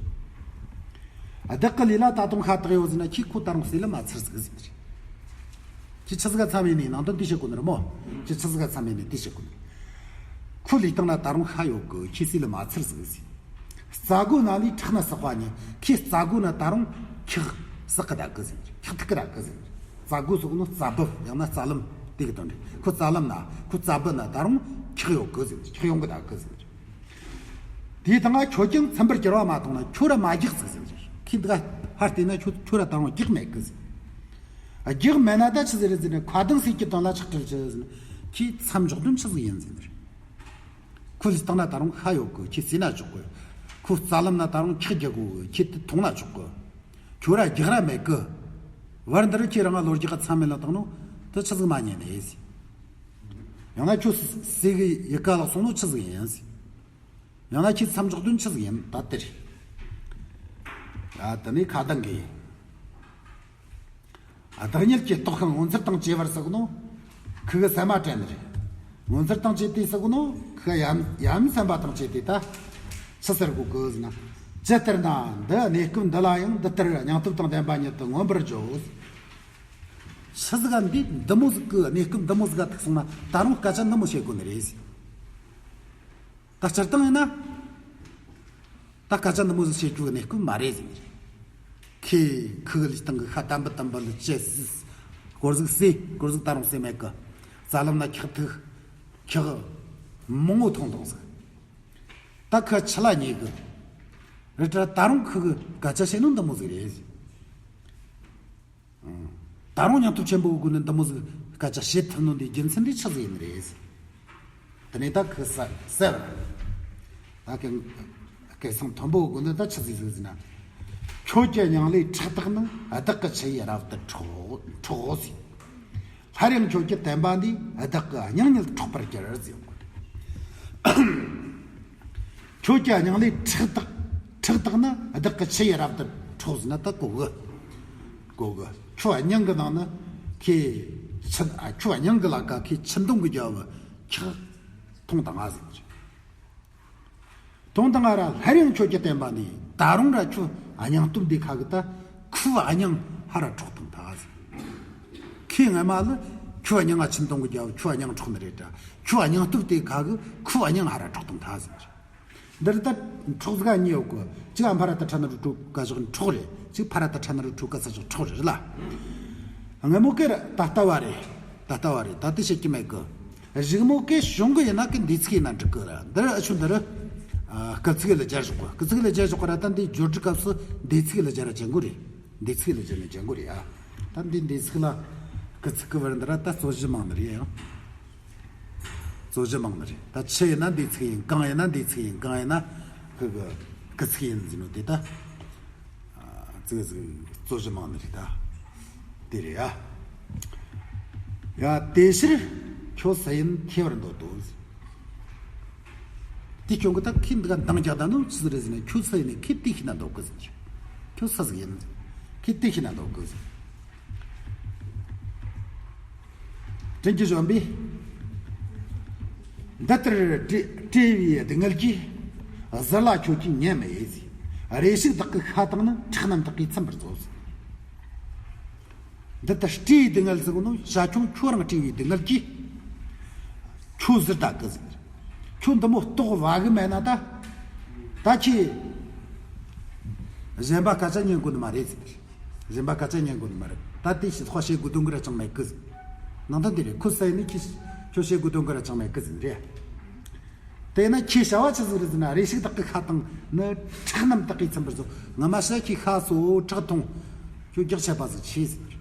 རེད། བདག་གི་ལུས་ལ་ད་དུང་ཤ་སྟག་ཡོད་ཟེར་ན། ཁྱོས་ཁོ་ད་རུང་ཟས་ལ་མ་ཚར་ཟིག་ཟེར་ནི་རེད། ཁྱོས་ཆི་ཟིག་ག་མཚམས་ཡིན་ནི། ནང་དོན་དེ་བཤད་གོ་ནི་རེད་མོ། ཁྱོས་ཆི་ཟིག་ག་མཚམས་ཡིན་ནི་དེ་བཤད་གོ་ནི་རེད། ཁོའི་ལུས་སྟེང་ན་ད་རུང་ཤ་ཡོད་གི། ཁྱོས་ཟས་ལ་མ་ཚར་ཟིག་ཟེར། རྩྭ་སྒོ་རྣམས་ལས་ཁྲག་ནི་བསགས་པ་ཉིད། ཁོའི་རྩྭ་སྒོ་ན་ད་རུང་ཁྲག་བསགས་གི་ད་གི་ཟེར། ཁྲག་ཐིགས་གི་ད་གི་ཟེར། རྩྭ་སྒོ་ཟེར་གོ་ནོ་རྩྭ་སྦུབ་ཡང་ན་རྩྭ་ལམ་དེ་གི་དོན་རེད། ཁོའི་རྩྭ་ལམ་ན། ཁོའི་རྩྭ་སྦུབ་ན་ད་རུང་ཁྲག་ཡོད་གི་ཟེར། ཁྲག་ཡོང་གི་ད་གི་ཟེར། དེའི་སྟེང་ང་ཁྱོད་ཀྱང་ཚིམ་པར་གྱུར་པ་མ་མཐོང་ན། ཁྱོད་ར་མ་རྒྱགས་ཟིག་ཟེར། ཁོས་འདི་ག་ཕར་བལྟས་ན་ཁྱོད་ཁྱོད་ར་ད་རུང་རྒྱགས་མེད་གི་ཟེར། རྒྱགས་མེད་ན་ད་ཆི་ཟིག་རེད་ཟེར་ན། ཁ་གདངས་ཟས་ཀྱི་དོན་ལ་ཆགས་བྲལ་གྱི་ཟེར་ན། ཁོའི་མཚམས་འཇོག་དོན་ཆི་ཟིག་ཡིན་ཟེར་ནི་རེད། ཁོའི་ལུས་སྟེང་ན་ད་རུང་ཤ་ཡོད་གི། ཁྱོས་ཟས་ན་ཆོག་གི། ཁོའི་རྩ་ལམ་ན་ད་རུང་འཁྱག་རྒྱག་གོ་གི། ཁྱེད་དེ་འཐུང་ན་ཆོག་གི། ཁྱོད་ར་རྒྱག་ར་མེད་གི། བར་འདི་རུ་ཁྱེད་རང་ལོ་རྒྱག་གི་ཚ་མེད་ལ་བཏང་ནོ་དེ་ཆི་ཟིག་མ་ཉན་ནས། ཡང་ན་ཁྱོད་ཟས་གི་ཡི་ག་ལག་སོང་ནོ་ཆི་ཟིག་ཡིན། ཡང་ན་ཁྱེད་མཚམས་འཇོག་དོན་ཆི་ཟིག་ཡིན། ད་དེ་རེད། ཨ་དེ་ནས་ཁ་གདང་གི། ཨ་བདག་ཉིད་ཀྱི་རྟོགས་ཤིང་ངོ་མཚར་དང་བཅས་པར་ཟེར་གོ་ནོ། ཁུ་གི་སེམས་མ་དྲན་ནི་རེད། ངོ་མཚར་དང་བཅས་ཏེ་ཟེར་གོ་ནོ། ཁུ་གི་ཡ་ཡ་མཚན་པ་དང་བཅས་ཏེ་ད་ཆི་ཟེར་གོ་གི་ཟེར་ན། ཇི་ལྟར་ན་འདི་གནས་སྐབས་འདི་ལ་ཡང་འདི་ལྟར་སྙིང་སྟོབས་དང་ལྡན་པ་ཉིད་དུ་མངོན་པར་བརྗོད། ཆི་ཟིག་ག་འདི་འདི་མོ་ཟིག་གི་གནས་སྐབས་འདི་མོ་ཟིག་ག་ཐུག་སོང་ན་ད་རུང་སྐད་ཆ་འདི་མོ་བཤད་དགོས་ནི་རེད་ཟེར། ད་སྤྱིར་བཏང་ཡིན་ན། ད་སྐད་ཆ་འདི་མོ་ཟིག་བཤད་རྒྱུ་གནས་སྐབས་མ་རེད་ཟེར་ནི་རེད། ཁོས་ཁུ་གི་ལུས་སྟེང་གི་ཤ་དམ་པི་དམ་པི་ལ་ཅི་ཟིག་སྐོར་ཟིག་ཟོས། སྐོར་ཟིག་ད་རུང་ཟོས་མེད་གི། རྩ་ལམ་ན་འཁྱག་ཐིག་འཁྱག་མང་བོ་འཐུང་བཏང་ཟིག། ད་ཁོ་ཆི་ལ་ཉེ་གི། རེད་དྲ་ད་རུང་ཁུ་གི་སྐད་ཆ་བཤད་ནོ་འདི་མོ་ཟིག་རེད། ད་རུང་སྙིང་སྟོབས་ཆེན་པོའི་སྒོ་ནས་འདི་མོ་ཟིག་སྐད་ཆ་བཤད་ཐུབ་ནོ་འདི་རྒྱུ་མཚན་འདི་ཆི་ཟིག་ཡིན་རེད། དེ་ནས་ད་ཁུ་ས་སེ་བར། ད་ཁི་སྐད་གསང་མཐོན་པོའི་སྒོ་ནས་ད་ཆི་ཟིག་ཟིག་ཟེར་ན། ཁྱོད་ཀྱི་སྙིང་ལས་ཁྲག་དག་ནི། བདག་གི་ཆུ་ཡིས་རབ་ཏུ་འཁྲོག་འཁྲོག་ཟེར། སླར་ཡང་ཁྱོད་ཀྱི་བསྟན་པ་འདིས། བདག་གི་སྙིང་ཉིད་འཁྲོག་པར་གྱུར་ཟེར། ཁྱོད་ཀྱི་སྙིང་ལས་ཁྲག་དག་ཁྲག་དག་ནི། བདག་གི་ཆུ་ཡིས་རབ་ཏུ་འཁྲོག་ཟེར་ན་ད་གོ་གི། གོ་གི། ཁྱོད་སྙིང་གི་ནང་ནས་ཁོས་ཆུ། ཨ་ཁྱོད་སྙིང་གི་ལ་ཀ་ཁོས་ཆུ་འཐུང་གི་རྒྱབ་འཁྱག་འཐུང་བཏང་ང་ཟེར། འཐུང་བཏང་ང་ར་སླར་ཡང་ཁྱོད་ཀྱི་བསྟན་པ་འདིས། ད་རུང་ར་ཁྱོད་སྙིང་སྟོབས་འདི་ཁ་གི་ད་ཁོའི་སྙིང་ཧར་ར་འཁྲོག་བཏང་ད་ཟེར། ཁོས་སྔ་མ་ལ་ཁྱོད་སྙིང་ང་ཆུ་འཐུང་གི་རྒྱབ་ཁྱོད་སྙིང་འཁྲོག་ནི་རེད་དྲ། ཁྱོད་སྙིང་སྟོབས་དེ་ཁ་གི་ཁོའི་སྙིང་ཧར་ར་འཁྲོག་བཏང་ད་ཟེར། འདིར་ད་འཁྲོག་ཟིག་གཉིས་ཡོད་གི། གཅིག་ཨ་ཕ་ར་ད་ཁྲ་ན་རུ་འཁྲོག་ག་ཞོག་འཁྲོག་རེད། གཅིག་ཕ་ར་ད་ཁྲ་ན་རུ་འཁྲོག་ག་ས་ཞོག་འཁྲོག་རེད་ལ། སྔ་མོ་ཀེར་ད་ལྟ་བ་རེད། ད་ལྟ་བ་རེད། ད་ལྟ་བཤད་ཀྱི་མེད་གི། གཞུག་མོ་ཀེ་བྱུང་གི་ཡིན་ན་ཀེ་འདས་ཚིག་ཡིན་ན་འགྲིག་གི་ར། འདིར་ཨ་ཆུ་འདིར། ཨ་སྐུལ་ཚིག་ལ་སྦྱར་ཞོག་གི། སྐུལ་ཚིག་ལ་སྦྱར་ཞོག་གི་ར། ད་འདི་སྦྱོར་སྒྲིག་སྐབས་སུ་འདས་ཚིག་ལ་སྦྱར་ར་བྱེད་དགོས་རེད། འདས་ཚིག་ལ་སྦྱར་ནས་སྦྱར་དགོས་རེད་ཨ། ད་འདི་འདས་ཚིག་ལ་སྐུལ་ཚིག་གི་བར་འདི་ར་ད་རྩོད་གཞི་མང་ནི་རེད་ཡང་། རྩོད་གཞི་མང་ནི་རེད། ད་ཆུ་ཡིན་ན་འདས་ཚིག་ཡིན། གང་ཡིན་ན་འདས་ཚིག་ཡིན། གང་ཡིན་ན་ཁུ་གི་སྐུལ་ཚིག་ཡིན་ཟེར་ནོ་དེ་ད། ཙིག་ཙིག་རྩོད་གཞི་མང་ནི་རེད་ད། དེ་རེད་ཡ། ཡ་དེ་ཕྱིར་ཁྱོད་སུ་ཡིན་ཁེ་བར་འདོད་དོ། དེ་སྐྱོན་གི་ད་ཁི་འདི་ག་འདང་རྒྱག་ད་ནོ་ཆི་ཟིག་རེད་ཟེར་ན། ཁྱོད་སུ་ཡིན་ནི་ཁི་དེ་ཤི་ན་འདོད་གི་ཟེར། ཁྱོད་སུ་ཟིག་ཡིན་ཁི་དེ་ཤི་ན་འདོད་གི་ཟེར། དྲིན་གྱིས་བཞོན་པས། འདི་ལྟར་བཀྲེས་བཀྲེས་པའི་སྡུག་བསྔལ་གྱིས། གཟུར་ལ་ཁྱོད་ཀྱིས་ཉན་མི་ཡེ་ཟེར། རེ་ཞིག་བདག་གི་ཤ་དང་ནི། ཁྲག་རྣམས་དག་གིས་ཚིམ་པར་མཛོད་ཟེར། འདི་ལྟར་བཀྲེས་པའི་སྡུག་བསྔལ་ཟེར་གོ་ནོ་བྱ་ཁྱོད་ཁྱོད་རང་བཀྲེས་པའི་སྡུག་བསྔལ་གྱིས། ཁྱོད་གཟུར་ད་གི་ཟེར། ཁྱོད་འདི་མོ་ལྟོགས་བ་གི་མེད་ན་ད། ད་ཁྱེད་གཞན་པ་སྐད་ཆ་ཉན་དགོས་ནི་མ་རེད་ཟེར། གཞན་པ་སྐད་ཆ་ཉན་དགོས་ནི་མ་རེད། ད་དེ་ཞིག་ཁོ་བཤད་དགོས་དོན་གི་ར་ཅང་མེད་གི་ཟེར། ནང་དོན་དེ་རེད། ཁོ་ཟེར་ནི་ཁྱེད་ཁྱོད་བཤད་དགོས་དོན་གི་ར་ཅང་མེད་གི་ཟེར་རེད། དེས་ན་ཁྱེད་བྱ་བ་ཆི་ཟིག་རེད་ཟེར་ན། རེ་ཞིག་བདག་གི་ཤ་དང་ནི། ཁྲག་རྣམས་དག་གིས་ཚིམ་པར་མཛོད། ངོ་མ་ཤ་ཁྱེད་ཤ་ཟོ་ཁྲག་འཐུང་། ཁྱོད་རྒྱགས་ཆད་པ་ཟིག་ཆེ་ཟེར།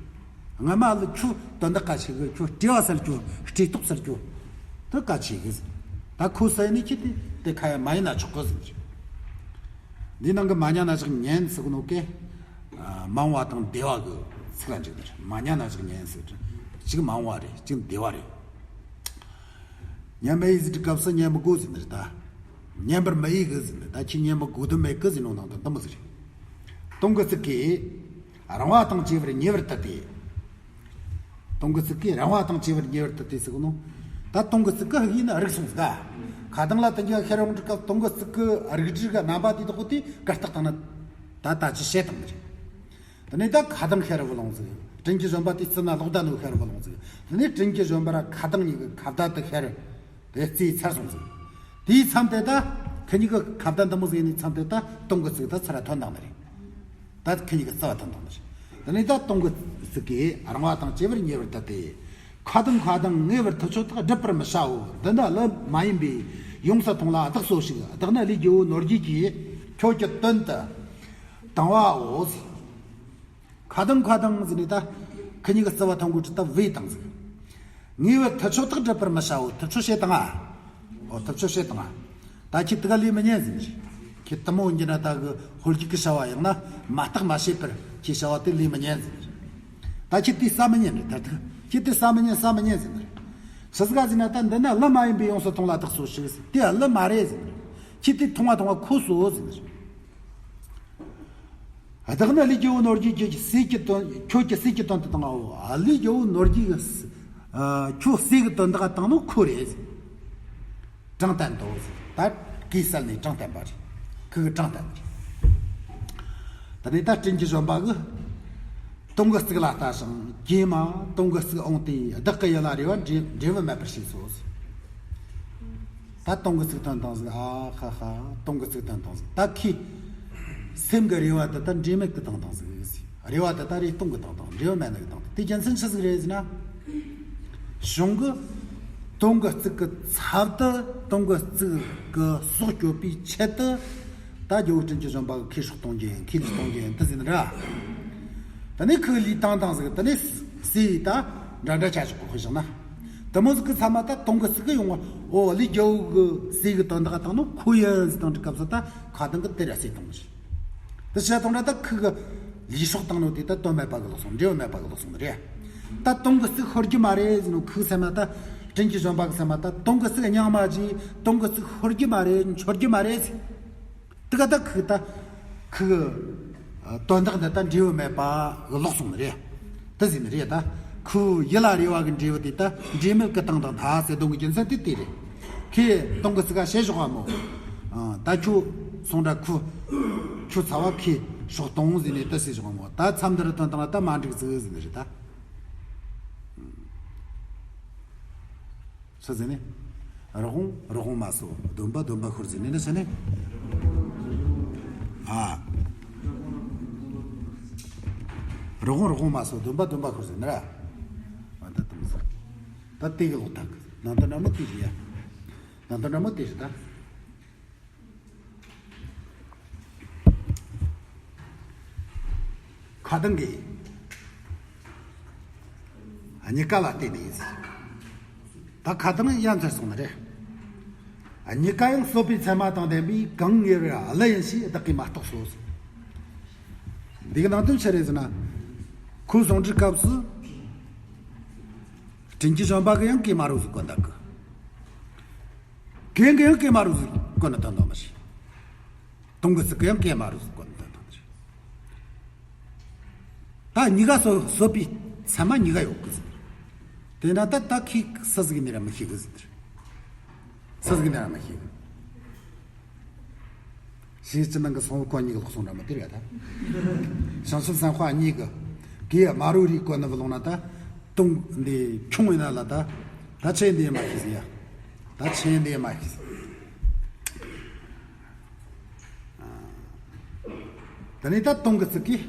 ངོ་མ་ལ་ཁྱོད་དོན་དག་ག་ཞིག་གི་ཁྱོད་བཀྲེས་པ་སེལ་རྒྱུ། བཀྲེས་ལྟོགས་སེལ་རྒྱུ། དེ་ག་ཆེ་གི་ཟེར། ད་ཁོ་ཟེར་ནི་ཁྱེད་དེ་དེ་ཁ་ཡ་མ་ཡིན་ན་ཆོག་གི་ཟེར། འདི་ནང་གི་མ་ཉན་ན་བཞག་ཉན་ཟེར་གི་ནོ་ཀེ། མང་བ་དང་བདེ་བ་གི་ཚིག་ལ་འཇུག་ནི་རེད། མ་ཉན་ན་བཞག་ཉན་ཟེར། གཅིག་མང་བ་རེད། གཅིག་བདེ་བ་རེད། ཉན་མི་ཡེ་ཟེར་དུས་སྐབས་སུ་ཉན་མི་དགོས་ཟེར་ནི་རེད་ད། ཉན་པར་མི་ཡེ་གི་ཟེར་ནི། ད་ཁྱེད་ཉན་མི་དགོས་དོན་མེད་གི་ཟེར་ནོ་ནང་དུ་འདི་མོ་ཟེར་རེད། སྟོང་གི་ཚིག་གིས། རིང་བ་དང་བཅས་པར་ཉེ་བར་དུ་སྟེ། སྟོང་གི་ཚིག་གིས་རིང་བ་དང་བཅས་པར་ཉེ་བར་དུ་སྟེ་ཟེར་གོ་ནོ། ད་སྟོང་གི་ཚིག་གི་ཡིན་ན་རིག་སོང་ཟིག་ག། ཁ་གདང་ལ་དེ་གྱ་ཤེར་འོང་དུས་སྐབས་སྟོང་གི་ཚིག་གི་རིགས་སྒྲིག་གི་རྣམ་པ་དེ་དག་གོ་དེ་གར་སྟེགས་དང་ན། ད་ད་ཅི་བཤད་དང་ནི་རེད། དེ་ནས་ད་ཁ་གདང་ཤེར་བུ་ལོང་ཟིག། དྲིན་གྱིས་བཞོན་པ་དེ་རྩི་ན་ལོག་ད་ནོ་ཤེར་བུ་ལོང་ཟིག། དེ་ནས་དྲིན་གྱིས་བཞོན་པ་ར་ཁ་གདང་གཉིས་ཀྱི་ཁ་བརྡ་དེ་ཤེར། དེ་རྩིས་ཚར་སོང་ཟིག། དེའི་མཚམས་དེ་ད་ཁི་གཉིས་ཀྱི་ཁ་བརྡ་འདི་མོ་ཟིག་ཡིན་ནི་མཚམས་དེ་ད་སྟོང་གི་ཚིག་ད་ཚར་ཐོན་དང་ནི་རེད། ད་ཁི་གཉིས་ཀྱི་རྩ་བ་ཐོན་དང་ནི་རེད། དེ་ནས་ད་སྟོང་གི་ཚིག་གིས་རིང་བ་དང་བཅས་པར་ཉེ་བར་དུ་སྟེ། ཁ་གདང་ཁ་གདང་ངེས་པར་ཐུབ་ཆོག་དག་སྒྲུབ་པར་མི་བྱའོ། འདི་ནི་ལུས་མ་ཡིན་པས་ཡོངས་སུ་གཏོང་ལ་བདག་གསོ་ཞིག། བདག་ནི་ལས་རྒྱུ་བོ་ནོར་རྒྱུ་གིས་ཁྱོད་ཀྱི་དོན་དུ་དང་བའོ། ཁ་གདང་ཁ་གདང་ཟེར་ནས་ད་ཁི་གཉིས་ཀྱི་རྩ་བ་ཐང་གོ་ཁྲི་ད་བས་དང་ཟིག། ངེས་པར་ཐུབ་ཆོག་དག་སྒྲུབ་པར་མི་བྱའོ། ཐུབ་ཆོག་བྱེད་དང་ཨ། འོ་ཐུབ་ཆོག་བྱེད་དང་ཨ། ད་ཁྱེད་དེ་ག་ལས་མི་ཉན་ཟེར་ནི་རེད། ཁྱེད་དེ་མོ་ཡིན་ན་ད་གི་ཧོལ་རྒྱུག་གི་བྱ་བ་ཡང་ན་མ་བརྟག་མ་དཔྱད་པར་ཁྱེད་བྱ་བ་དེ་ལས་མི་ཉན་ཟེར། ད་ཁྱེད་དེ་བསམ་མི་ཉན་རེད། ད་ཐུག་ཁྱེད་དེ་བསམ་མི་ཉན་བསམ་མི་ཉན་ཟེར། ཆི་ཟིག་ག་ཟེར་ན་ད་འདི་ན་ཀླུ་མ་ཡིན་པའི་ཡོངས་སུ་མཐོང་ལ་དག་སོ་ཞིག་ཟེར། དེ་ཀླུ་མ་རེད་ཟེར། ཁྱེད་དེ་མཐོང་བ་མཐོང་བ་ཁོ་སོ་ཟེར། བདག་ནི་ཀླུའི་རྒྱལ་པོ་ནོར་རྒྱུའི་ཟས་ཀྱི་དོན། ཁྱོད་ཀྱི་ཟས་ཀྱི་དོན་དུ་བཏང་བའོ། ཀླུའི་རྒྱལ་པོ་ནོར་རྒྱུའི་ཨ་ཁྱོད་ཟས་ཀྱི་དོན་དག་བཏང་ནོ་ཁོ་རེད། དྲངས་བསྟན་ཏོ་ཟེར། ད་གོས་བསལ་ནས་དྲངས་བསྟན་པ་རེད། ཁོ་གིས་དྲངས་བསྟན་པ་རེད། ད་ནི་ད་སྤྲིན་གྱི་བཞོན་པ་གིས་དུང་གི་རྩིག་ལ་ལྟ་ཞིང་གོས་མ་དུང་གི་རྩིག་འོངས་ཏེ་བདག་གི་ཡིད་ལ་རེ་བ་འབྲས་འབྲས་བུ་མེད་པར་བྱས་སོ་ཟེར། ད་དུང་གི་རྩིག་ཐོན་བཏང་ཟིག་ཨ་ཧ་ཧ། དུང་གི་རྩིག་ཐོན་བཏང་ཟིག་ད་ཁོའི་སེམས་ཀྱི་རེ་བ་དེ་ད་འབྲས་མེད་ཀྱི་བཏང་བཏང་ཟིག་རེ་བ་དེ་ད་རེ་སྟོང་གི་བཏང་བཏང་། འབྲས་བུ་མེད་ནི་གི་བཏང་བཏང་། དེ་རྒྱུ་མཚན་ཆི་ཟིག་རེད་ཟེར་ན། གཞུང་གི་དུང་གི་རྩིག་གི་ཚབ་ཏུ་དུང་གི་རྩིག་གི་སྲོག་གཅོད་པའི་ཆེད་དུ་ད་རྒྱལ་པོ་སྤྲིན་གྱི་བཞོན་པ་གིས་ཁོའི་སྲོག་གཏོང་རྒྱུ་ཡིན། ཁོའི་ལུས་གཏོང་རྒྱུ་ཡིན་དེ་ཟེར་ནི་རེད། དེ་ནས་ཁོའི་ལུས་བཏང་བཏང་ཟིག་དེ་ནས་ཟས་ད་འདྲ་འདྲ་ཆ་ཞོག་གི་ཤོད་བཞག་ན། དེ་མོ་ཟིག་གི་ཚབ་མ་ད་དུང་གི་རྩིག་གི་ཡོང་བ། འོ་ལི་རྒྱལ་པོ་གི་ཟས་གི་དོན་དག་བཏང་ནོ་ཁོ་ཡིན་ཟེར་བཏང་དུས་སྐབས་སུ་ད་ཁ་དང་གི་དེ་ར་ཟས་བཏང་ནོ་ཞིག་དེ་བྱས་བཏང་ར་ད་ཁོ་གི་ལུས་སྲོག་བཏང་ནོ་དེ་ད་དོན་མེད་པ་གི་ལོག་སོང་། འབྲས་བུ་མེད་པ་གི་ལོག་སོང་ནི་རེད། ད་དུང་གི་རྩིག་ཤོར་རྒྱུ་མ་རེད་ཟེར་ནོ་ཁོའི་སེམས་ན། ད་སྤྲིན་གྱི་བཞོན་པ་གི་སེམས་ན་ད་དུང་གི་རྩིག་རྙིང་མ་ཅིག་དུང་གི་རྩིག་ཤོར་རྒྱུ་མ་རེད། འཆོར་རྒྱུ་མ་རེད་ཟེར། དེ་ག་ད་ཁོ་ད་ཁོ་དོན་དག་འདི་ད་འབྲས་བུ་མེད་པ་གི་ལོག་སོང་ནི་རེད། དེ་ཟེར་ནི་རེད། ད་ཁོའི་ཡིད་ལ་རེ་བ་གི་འབྲས་བུ་དེ་ད་འབྲས་མེད་གི་བཏང་བཏང་ད་ཟེར་དོན་གི་རྒྱུ་མཚན་དེ་དེ་རེད། ཁོས་དུང་གི་རྩིག་ག་བཤད་བཞག་པ་མོ། ཨ། ད་ཁྱོད་སོང་འདྲ་ཁོ་ཁྱོད་ཚ་བ་ཁོའི་སྲོག་གཏོང་ཟེར་ནས་དེ་ཟེར་བཞག་པ་མོ། ད་མཚམས་འདིར་ཐོན་བཏང་ན་ད་མ་འགྲིག་ཟིག་ཟེར་ནི་རེད་ད། ཆི་ཟེར་ནས། རི་བོང་རི་བོང་མ་སོ། སྡོམ་པ་སྡོམ་པ་ཤོར་ཟེར་ནས་ནི་ཆི་ནས། ཨ། རི་བོང་རི་བོང་མ་སོ། སྡོམ་པ་སྡོམ་པ་ཤོར་ཟེར་ནི་ར། ཨ་ད་དུང་ཟེར། ད་དེ་གི་ལོག་ཐག་གི་ནང་དོན་འདྲ་མོ་དེ་རེད་ཡ། ནང་དོན་འདྲ་མོ་དེ་རེད་ད། ཁ་དང་གི་གཉིས་ཀ་ལ་བརྟེན་ནས་ཡིན། ད་ཁ་དང་ཡ་མཚར་སོང་ནི་རེད། གཉིས་ཀ་ཡང་གསོད་པའི་མཚན་མ་དང་ལྡན་པས་གང་ངེས་པར་ཀླུ་ཡིན་ཞེས་བདག་གིས་མ་རྟོགས་སོ། འདི་གི་ནང་དོན་ཆི་རེད་ཟེར་ན། ཁོ་སོང་དུས་སྐབས་སུ་སྤྲིན་གྱི་བཞོན་པ་གིས་ཡང་གོས་དམར་པོ་ཟིག་གོན་བཏང་གི། གན་གི་ཡང་གོས་དམར་པོ་ཟིག་གོན་ནས་ཐོན་བཏང་བ་ཞིག་དུང་གི་རྩིག་གི་ཡང་གོས་དམར་པོ་ཟིག་གོན་ནས་ཐོན་བཏང་བ་ཞིག་ད་གཉིས་ཀ་གསོད་གསོད་པའི་མཚན་མ་གཉིས་ཀ་ཡོད་གི་ཟེར། དེ་འདྲ་ད་ད་ཁོས་སུ་ཟིག་ནས་ར་མི་ཤེས་གི་ཟེར། སུ་ཟིག་ནས་ར་མི་ཤེས་གི། ཞེས་ཅི་མིན་གི་སོང་བོ་ཁོ་གཉིས་ཀྱི་ལོག་སོང་འདྲ་མོ་དེ་རེད་ད། བྱང་ཆུབ་སེམས་དཔའ་གཉིས་ཀྱིས་གོས་དམར་པོ་རིགས་གོན་ནས་བུད་ལོང་ན་ད། དུང་འདི་ཁྱུང་ཡིན་ན་ལ་ད། ད་ཆི་འདི་མ་ཤེས་ཟེར་ཡ། ད་ཆི་འདི་མ་ཤེས་ཟེར། ད་ནི་ད་དུང་གི་རྩིག་གིས།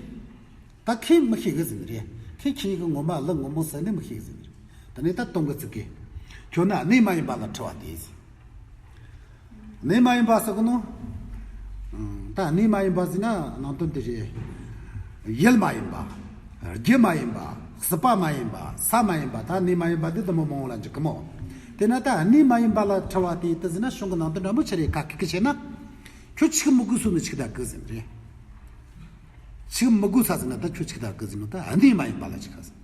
ད་ཁོས་མི་ཤེས་གི་ཟེར་ནི་རེད། ཁོས་ཁྱེད་ཀྱི་ངོ་མ་ཀླུ་ངོ་མ་ཟེར་ནི་མི་ཤེས་གི་ཟེར་ནི་རེད། ད་ནི་ད་དུང་གི་རྩིག་གིས། ཁྱོད་ནི་གནས་མ་ཡིན་པ་ལ་འཁྲུལ་བ་དེ་ཟེར། གནས་མ་ཡིན་པ་ཟེར་གི་ནོ། ད་གནས་མ་ཡིན་པ་ཟེར་ན་ནང་དོན་དེ་རེད། ཡུལ་མ་ཡིན་པ། རྒྱུ་མ་ཡིན་པ། སྲིད་པ་མ་ཡིན་པ། ས་མ་ཡིན་པ། ད་གནས་མ་ཡིན་པ་དེ་དུ་མོ་མང་བོ་ལ་འཇུག་གི་མོ། དེ་ན་ད་གནས་མ་ཡིན་པ་ལ་འཁྲུལ་བ་དེ་དེ་ཟེར་ན་གཞུང་གི་ནང་དོན་འདྲ་མོ་ཆི་རེད་ཁ་ཁེ་ཁེ་བྱས་ན། ཁྱོད་ཆིག་མི་དགོས་སོ་ནི་ཆིག་ད་གི་ཟེར་ནི་རེད། ཆིག་མི་དགོས་ས་ཟེར་ན་ད་ཁྱོད་ཆིག་ད་གི་ཟེར་ནོ་ད་གནས་མ་ཡིན་པ་ལ་ཆིག་ག་ཟེར།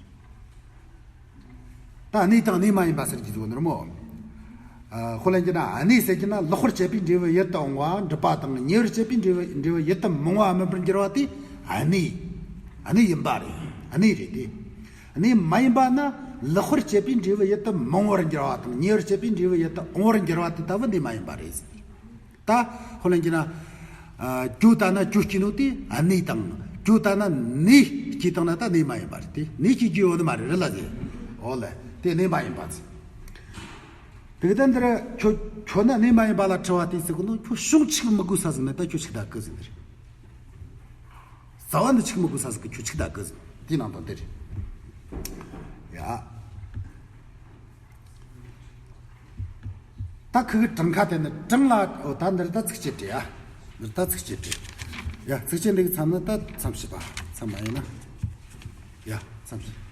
ད་གནས་དང་གནས་མ་ཡིན་པ་ཟེར་གྱི་ཟེར་གོ་ནོ་ར་མོ། ཨ། དཔེ་ལེན་རྒྱུ་ན་གནས་ཟེར་རྒྱུ་ན་ལེགས་པར་བཅས་པའི་འབྲས་བུ་ཡིད་དུ་འོང་བ་འགྲུབ་པ་དང་ཉེ་བར་བཅས་པའི་འབྲས་བུ་འབྲས་བུ་ཡིད་དུ་མི་འོང་བ་སྨིན་པར་འགྱུར་བ་དེ་གནས། གནས་ཡིན་པ་རེད། གནས་རེད་དེ། གནས་མ་ཡིན་པ་ན་ལེགས་པར་བཅས་པའི་འབྲས་བུ་ཡིད་དུ་མི་འོང་བར་འགྱུར་བ་དང་ཉེ་བར་བཅས་པའི་འབྲས་བུ་ཡིད་དུ་འོང་བར་འགྱུར་བ་དེ་ལྟ་བུ་གནས་མ་ཡིན་པ་རེད་ཟེར། ད་དཔེ་ལེན་རྒྱུ་ན། ཨ། གྱོད་ལྟ་ན་གྱོད་སྐྱེས་ནོ་དེ་གནས་དང་། གྱོད་ལྟ་ན་གནས་སྐྱེས་བཏང་ན་ད་གནས་མ་ཡིན་པ་རེད་དེ། གནས་སྐྱེ་རྒྱུ་ཡོད་ནི་མ་རེད་རེད་ལ་ཟེར། འོ་ལེ། དེ་གནས་མ་ཡིན་པ་ཟེར། དེ་གི་ད་འདིར་ཁྱོད་ཁྱོད་ནི་གནས་མ་ཡིན་པ་ལ་འཁྲུལ་བ་དེ་ཟེར་གི་ནོ། ཁྱོད་གཞུང་ཆིག་མི་དགོས་ས་ཟིག་ནས་ད་ཁྱོད་ཆིག་ད་གི་ཟེར་ནི་རེད། རྩ་བ་ནས་ཆིག་མི་དགོས་ས་ཟིག་གི་ཁྱོད་ཆིག་ད་གི་ཟེར། དེའི་ནང་དོན་དེ་རེད། ཡ། ད་ཁོ་གི་གྲངས་ཁ་དེ་ནི་གྲངས་ལ། འོ་ད་འདིར་ད་ཚིགས་བཅད་བྲིས་ཨ། འདིར་ད་ཚིགས་བཅད་བྲིས། ཡ། ཚིགས་བཅད་འདི་གི་མཚམས་ནི་ད་མཚམས་བྱས་པ། མཚམས་མ་ཡིན་ན། ཡ། མཚམས་བྱས།